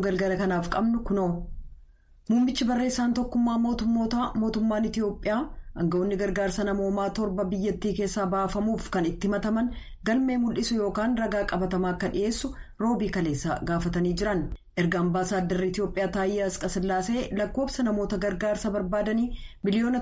Oduun galgala kanaaf qabnu kunoo. Muummichi barreessaan tokkummaa mootummootaa, mootummaan Itiyoophiyaa aangawoonni gargaarsa namoomaa 7 biyyattii keessaa baafamuuf kan itti himataman galmee mul'isu yookaan ragaa qabatamaa akka dhiyeessu Roobii kaleessaa gaafatanii jiran. Erga ambaasaadarri Itiyoophiyaa Taayyee Asqasillaasee lakkoofsa namoota gargaarsa barbaadanii 1 miliyoon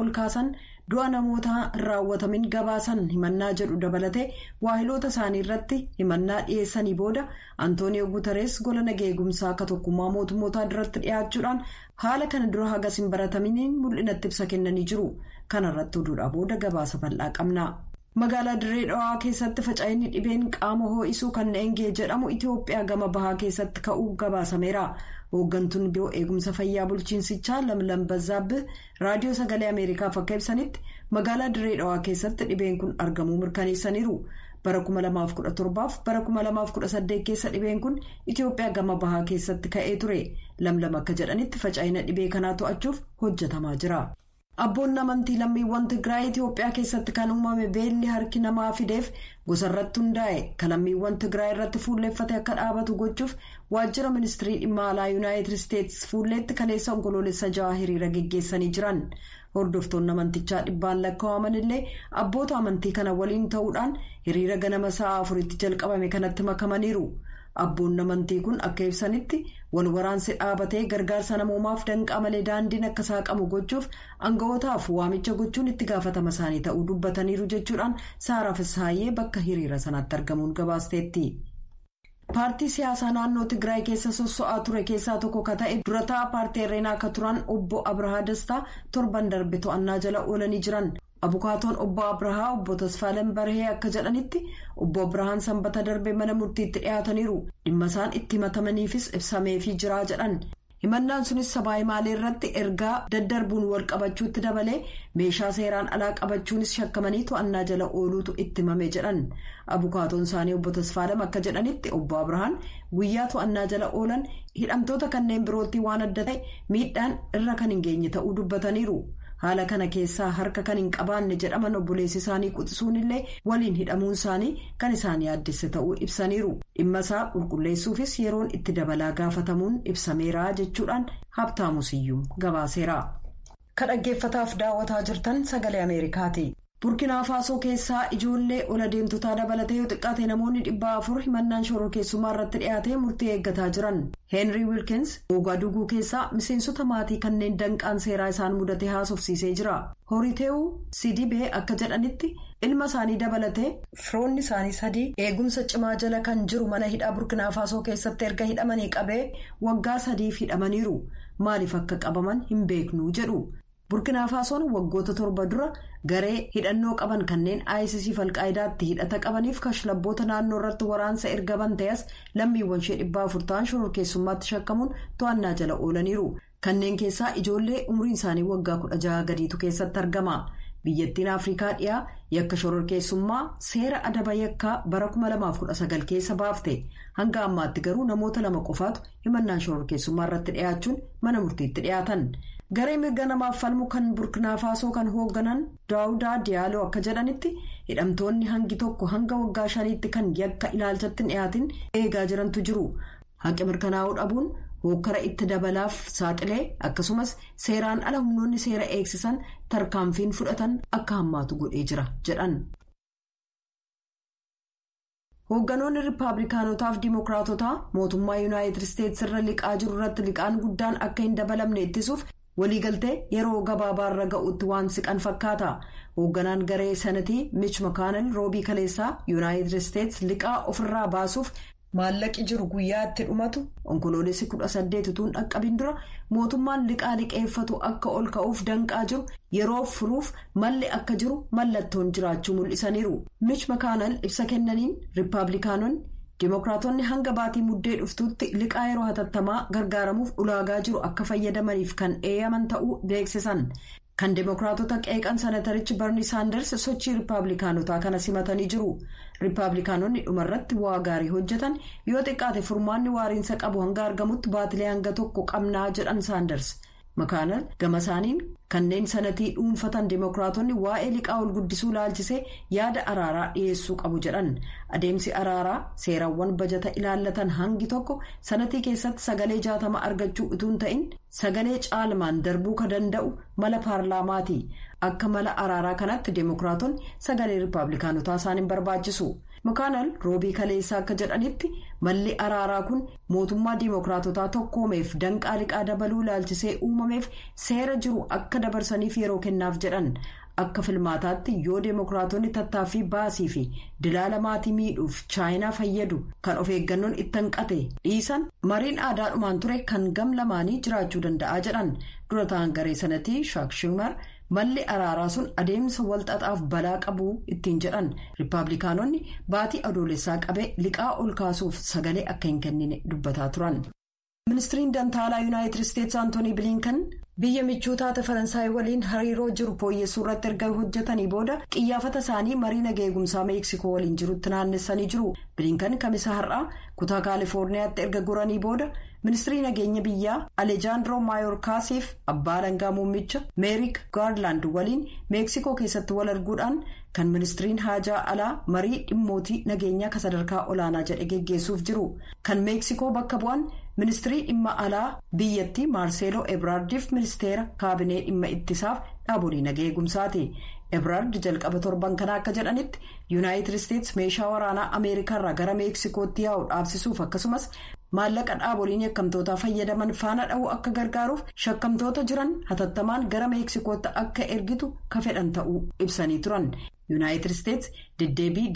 ol kaasan, du'a namoota hin raawwatamin gabaasan himannaa jedhu dabalatee waahiloota isaanii irratti himannaa dhiyeessanii booda, Antooniyoo Guutarees gola nagaa eegumsaa akka tokkummaa mootummootaa duratti dhiyaachuudhaan haala kana dura hagas hin barataminiin mul'inatti ibsa kennanii jiru. Kana irratti oduudhaa booda gabaasa bal'aa qabna. Magaalaa Dirree Dhawaa keessatti faca'inni dhibeen qaama ho'isuu kan Dheengee jedhamu Itiyoophiyaa gama bahaa keessatti ka'uu gabaasameera. Hooggantuun biiroo eegumsa fayyaa bulchiinsichaa Lamlam Bazzaabbih Raadiyoo Sagalee Ameerikaaf akka ibsanitti, magaalaa Dirree Dhawaa keessatti dhibeen kun argamuu mirkaneessaniiru. Bara 2017 bara 2018 keessa dhibeen kun Itiyoophiyaa gama bahaa keessatti ka'ee ture. Lamlam akka jedhanitti, faca'ina dhibee kanaa to'achuuf hojjetamaa jira. Abboonni amantii lammiiwwan Tigraay Itiyoophiyaa keessatti kan uumame beelli harki namaa fideef gosarratti hundaa'e kan lammiiwwan Tigraay irratti fuulleeffate akka dhaabatu gochuuf waajjira ministirii dhimma alaa Yuunaayitid Isteetsi fuulleetti kaleessa Onkoloolessa 6 hiriira geggeessanii jiran. Hordoftoonni amantichaa dhibbaan lakkaa'aman illee abboota amantii kana waliin ta'uudhaan hiriira ganama sa'a 4tti jalqabame kanatti makamaniiru. Abboonni amantii kun akka ibsanitti, wal waraansi dhaabatee gargaarsa namoomaaf danqaa malee daandiin akka saaqamu gochuuf aanga'ootaaf waamicha gochuun itti gaafatama isaanii ta'uu dubbataniiru jechuudhaan Saaraa Fisaayyee bakka hiriira sanaatti argamuun gabaasteetti. Paartii siyaasaa naannoo Tigraay keessa sosso'aa ture keessaa tokko ka ta'e, durataa paartii Irreenaa akka turan obbo Abrahaa Dastaa torban darbe to'annaa jala oolanii jiran. Abukaatoon obbo Abrahaa obbo Tasfaalam Barhee akka jedhanitti, obbo Abrahaan Sanbata darbe mana murtiitti dhiyaataniiru. Dhimma isaan itti himatamaniifis ibsameefii jira jedhan. Himannaan sunis sabaa himaalee irratti ergaa daddarbuun wal qabachuutti dabalee meeshaa seeraan alaa qabachuunis shakkamanii to'annaa jala ooluutu itti himame jedhan. Abukaatoon isaanii obbo Tasfaalam akka jedhanitti, obbo Abrahaan guyyaa to'annaa jala oolan hidhamtoota kanneen birootti waan adda ta'e miidhaan irra kan hin geenye ta'uu dubbataniiru. Haala kana keessaa harka kan hin qabaanne jedhaman obboleessi isaanii quxisuun illee waliin hidhamuun isaanii kan isaan yaaddesse ta'uu ibsaniiru. Dhimma isaa qulqulleessuufis yeroon itti dabalaa gaafatamuun ibsameera jechuudhaan Habtaamu Siyyuum gabaaseera. Kan dhaggeeffataaf daawwataa jirtan Sagalee Ameerikaati. Burkinaa Faasoo keessaa ijoollee ol adeemtotaa dabalatee yoo xiqqaate namoonni 400 himannaan shororkeessummaa irratti dhiyaatee murtii eeggataa jiran. Heenrii Wiilkins Ogaaduguu keessaa miseensota maatii kanneen danqaan seeraa isaan mudate haasofsiisee jira. Horiteewu Sidibee akka jedhanitti, ilma isaanii dabalatee firoonni isaanii sadii eegumsa cimaa jala kan jiru mana hidhaa Burkinaa Faasoo keessatti erga hidhamanii qabee waggaa 3f hidhamaniiru. Maaliif akka qabaman hin beeknu jedhu. Burkinaa Faasoon waggoota 7 dura garee hidhannoo qaban kanneen ISIS fi Alqaayidaatti hidhata qabaniif kashlabboota naannoo irratti waraansa erga bantees lammiiwwan ishee 400 ta'an shororkeessummaatti shakkamuun to'annaa jala oolaniiru. Kanneen keessaa ijoollee umriin isaanii waggaa 16 gadiitu keessatti argama. Biyyattiin Afrikaa dhiyaa yakka shororkeessummaa seera adaba yakkaa bara 2019 keessa baafte. Hanga ammaatti garuu namoota lama qofaatu himannaan shororkeessummaa irratti dhiyaachuun mana murtiitti dhiyaatan. Garee mirga namaaf falmu kan Burkinaa Faasoo kan hoogganan Daawudaa Diyaaloo akka jedhanitti, hidhamtoonni hangi tokko hanga waggaa 5tti kan yakka ilaalchatti dhiyaatin eegaa jirantu jiru. Haqi mirkanaa'uu dhabuun hookkara itti dabalaaf saaxilee, akkasumas seeraan ala humnoonni seera eegsisan tarkaanfiin fudhatan akka hammaatu godhee jira jedhan. Hoogganoonni Riippaabilikaanotaa fi Dimookiraatotaa mootummaa Yuunaayitid Isteetsi irra liqaa jiru irratti liqaan guddaan akka hin dabalamne ittisuuf waliigaltee yeroo gabaabaarra ga'utti waan siqan fakkaata. Hoogganaan garee Sanatii Mich Makaanel Roobii kaleessaa Yuunaayitid Isteetsi liqaa ofirraa baasuuf maallaqi jiru guyyaa itti dhumatu Onkoloolessi 18 utuun dhaqqabin dura mootummaan liqaa liqeeffatu akka ol ka'uuf danqaa jiru yeroo furuuf malli akka jiru mallattoon jiraachuu mul'isaniiru. Mich Makaanel ibsa kennaniin, Riippaabilikaanonni Dimookiraatonni hanga baatii Muddee dhuftuutti liqaa yeroo hatattamaa gargaaramuuf ulaagaa jiru akka fayyadamaniif kan eeyyaman ta'uu beeksisan. Kan Dimookiraatota qeeqan Sanatarichi Barni Saanders sochii Riippaabilikaanotaa kana simatanii jiru. Riippaabilikaanonni dhumarratti waa gaarii hojjetan, yoo xiqqaate furmaanni waariinsa qabu hanga argamutti baatilee hanga tokko qabnaa jedhan Saanders. Makaanal gama isaaniin kanneen sanatii dhuunfatan Dimookiraatonni waa'ee liqaa ol guddisuu laalchisee yaada araaraa dhiyeessuu qabu jedhan. Adeemsi araaraa seerawwan bajata ilaallatan hangi tokko sanatii keessatti sagalee 60 argachuu utuu hin ta'in sagalee caalmaan darbuu ka danda'u mala paarlaamaati. Akka mala araaraa kanatti Dimookiraatonni sagalee Riippaabilikaanotaa isaan hin barbaachisu. Makaanal Roobii kaleessaa akka jedhanitti, malli araaraa kun mootummaa Dimookiraatotaa tokkoomeef danqaa liqaa dabaluu ilaalchisee uumameef seera jiru akka dabarsaniif yeroo kennaaf jedhan. Akka filmaataatti yoo Dimookiraatonni tattaaffii baasii fi dilaala maatii miidhuuf Chaayinaa fayyadu kan of eeggannoon itti hanqate dhiisan, mariin aadaadhumaan ture kan gam lamaanii jiraachuu danda'a jedhan. Dura ta'an garee sanatii Chuck Schumer malli araaraa sun adeemsa walxaxaaf balaa qabu ittiin jedhan. Riippaabilikaanonni baatii Adoolessaa qabee liqaa ol kaasuuf sagalee akka hin kennine dubbataa turan. Ministiriin dantaalaa Yuunaayitid Isteetsi Antoonii Bilinkan biyya michuu taate Faransaay waliin hariiroo jiru fooyyessuu irratti erga hojjetanii booda qiyyaafata isaanii marii naga eegumsaa Meeksikoo waliin jirutti naannessanii jiru. Bilinkan Kamisa har'aa kutaa Kaalifoorniyaatti erga goranii booda ministirii nageenya biyyaa Aleejaandroo Maayorkaasiif abbaa alangaa muummicha Meerik Gaarlaand waliin Meeksikoo keessatti wal arguudhaan kan ministiriin haajaa alaa marii dhimmootii nageenyaa ka sadarkaa olaanaa jedhe geggeessuuf jiru. Kan Meeksikoo bakka bu'an ministirii dhimma alaa biyyattii Maarseeloo Ebraardiif ministeera kaabinee dhimma ittisaaf dhaabolee naga eegumsaati. Ebraard jalqaba torban kanaa akka jedhanitti, Yuunaayitid Isteetsi meeshaa waraanaa Ameerikaarraa gara Meeksikootti yaa'u dhaabsisuuf, akkasumas maallaqa dhaaboliin yakkamtootaa fayyadaman faana dha'uu akka gargaaruuf shakkamtoota jiran hatattamaan gara Meeksikootti akka ergitu ka fedhan ta'uu ibsanii turan. Yuunaayitid Isteetsi deddeebii